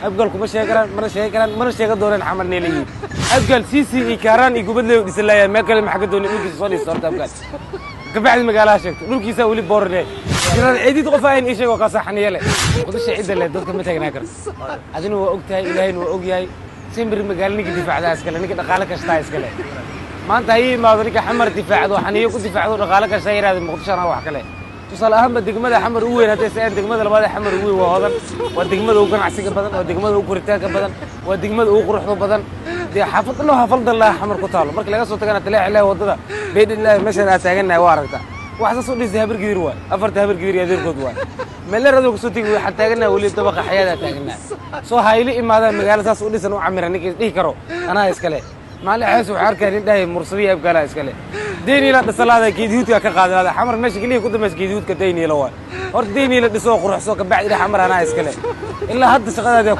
Abgaal kuma sheegi karaan, mana sheegi karaan, mana sheega doonaan. Xamar nee leeyihiin Abgaal Siisi iyo Kaaraan iyo Gubadley dhisan laayaan. Meel kale maxaa ka doonay? Dhulkiisa soo dhisa horta Abgaal, kabacdi magaalaha sheegto. Dhulkiisa weli boorne jiraan ciidid qof ahayn ii sheeg oo kaasaa xaniye leh. Muqdisho cidda leh dadka ma taagnaa karto. Adina waa og tahay, Ilaahayna waa og yahay. Simbir magaalo ninka difaacdaa iskale, ninka dhaqaale kashtaa iskale. Maanta ha ii imaado ninka Xamar difaacdo, xaniyo ku difaacdo, dhaqaale kashtaa, yidhahda Muqdisho anaa wax kale. Tusaale ahaanba, degmada Xamar ugu weyn hadday saaan, degmada labaad ee Xamar ugu weyn waa Hodan. Waa degmada ugu ganacsiga badan, waa degmada ugu koritaanka badan, waa degmada ugu quruxda badan. Dee xaafad loo hafaldan laha Xamar ku taalo. Marka laga soo tagana Taleex ilahi, waddada Beydhin ilahi, meeshaan aad taagannahay waa aragtaa. Wax saas u dhisay Habar Gidir waay, afarta Habar Gidir iyo adeerkood waay. Meeleer adoo kasoo tegi, waxaan taagannahay weli dabaqa Xayaadaa taagannahay. Soo hayli imaadaan magaalo saas u dhisan u camira ninka dhihi karo anaa iskale. Maalin xees waxaa arkaya nin dhahay Mursadiya Abgaalaa iskale, Dayniila dhisalaada, Geedihuudka ka qaadalaada. Xamar meesha keliya ku dambaysa Geedihuudka Dayniila waay. Horta Dayniila dhisoo quruxso, kabacdi dheh Xamar anaa iskale. Ilaa hadda shaqadaadi.